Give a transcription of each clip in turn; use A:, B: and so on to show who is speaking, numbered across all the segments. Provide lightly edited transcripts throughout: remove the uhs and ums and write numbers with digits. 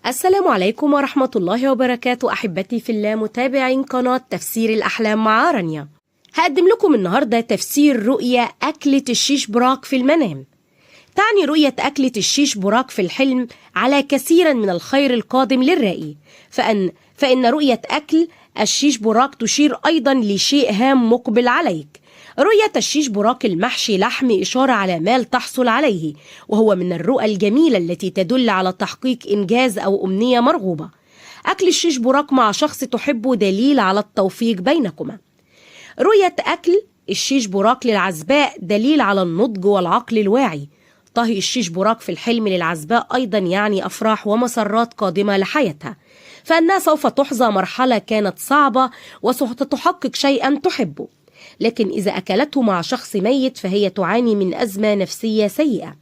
A: السلام عليكم ورحمة الله وبركاته. أحبتي في الله، متابعين قناة تفسير الأحلام مع رانيا، هقدم لكم النهاردة تفسير رؤية أكلة الشيش براك في المنام. تعني رؤية أكلة الشيش براك في الحلم على كثيرا من الخير القادم للرائي، فإن رؤية أكل الشيش براك تشير أيضا لشيء هام مقبل عليك. رؤية الشيش براك المحشي لحم إشارة على مال تحصل عليه، وهو من الرؤى الجميلة التي تدل على تحقيق إنجاز أو أمنية مرغوبة. أكل الشيش براك مع شخص تحبه دليل على التوفيق بينكما. رؤية أكل الشيش براك للعزباء دليل على النضج والعقل الواعي. طهي الشيش براك في الحلم للعزباء أيضا يعني أفراح ومسرات قادمة لحياتها، فأنها سوف تحظى مرحلة كانت صعبة وسوف تحقق شيئا تحبه. لكن إذا أكلته مع شخص ميت فهي تعاني من أزمة نفسية سيئة.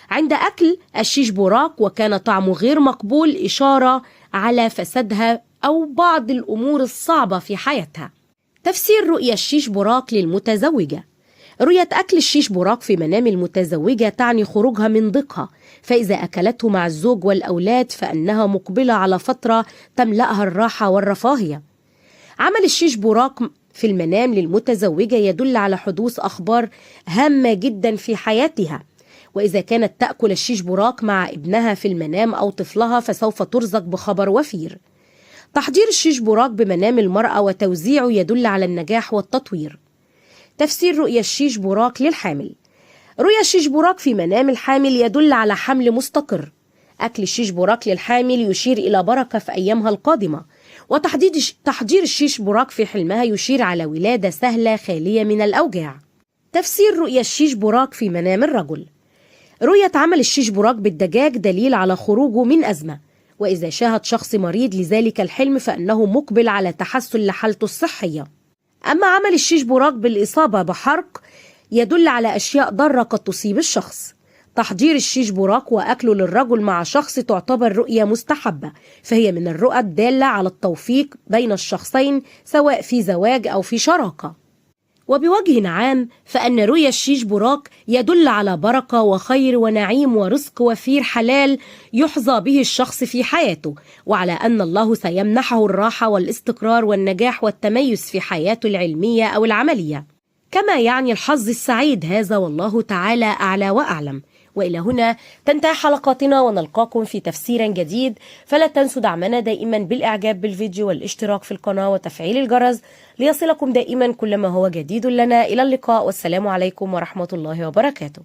A: عند أكل الشيش براك وكان طعمه غير مقبول إشارة على فسادها أو بعض الأمور الصعبة في حياتها. تفسير رؤية الشيش براك للمتزوجة. رؤية أكل الشيش براك في منام المتزوجة تعني خروجها من ضيقها، فإذا أكلته مع الزوج والأولاد فإنها مقبلة على فترة تملأها الراحة والرفاهية. عمل الشيش براك في المنام للمتزوجة يدل على حدوث أخبار هامة جدا في حياتها، وإذا كانت تأكل الشيش براك مع ابنها في المنام أو طفلها فسوف ترزق بخبر وفير. تحضير الشيش براك بمنام المرأة وتوزيعه يدل على النجاح والتطوير. تفسير رؤية الشيش براك للحامل. رؤية الشيش براك في منام الحامل يدل على حمل مستقر. أكل الشيش براك للحامل يشير إلى بركة في أيامها القادمة، وتحضير الشيش براك في حلمها يشير على ولادة سهلة خالية من الأوجاع. تفسير رؤية الشيش براك في منام الرجل. رؤية عمل الشيش براك بالدجاج دليل على خروجه من أزمة، وإذا شاهد شخص مريض لذلك الحلم فإنه مقبل على تحسن لحالته الصحية. أما عمل الشيش براك بالإصابة بحرق يدل على أشياء ضارة قد تصيب الشخص. تحضير الشيش براك وأكله للرجل مع شخص تعتبر رؤية مستحبة، فهي من الرؤى الدالة على التوفيق بين الشخصين سواء في زواج أو في شراكة. وبوجه عام فأن رؤيا الشيش براك يدل على بركة وخير ونعيم ورزق وفير حلال يحظى به الشخص في حياته، وعلى أن الله سيمنحه الراحة والاستقرار والنجاح والتميز في حياته العلمية أو العملية، كما يعني الحظ السعيد هذا، والله تعالى أعلى وأعلم. وإلى هنا تنتهي حلقاتنا ونلقاكم في تفسير جديد، فلا تنسوا دعمنا دائما بالإعجاب بالفيديو والاشتراك في القناة وتفعيل الجرس ليصلكم دائما كل ما هو جديد لنا. إلى اللقاء، والسلام عليكم ورحمة الله وبركاته.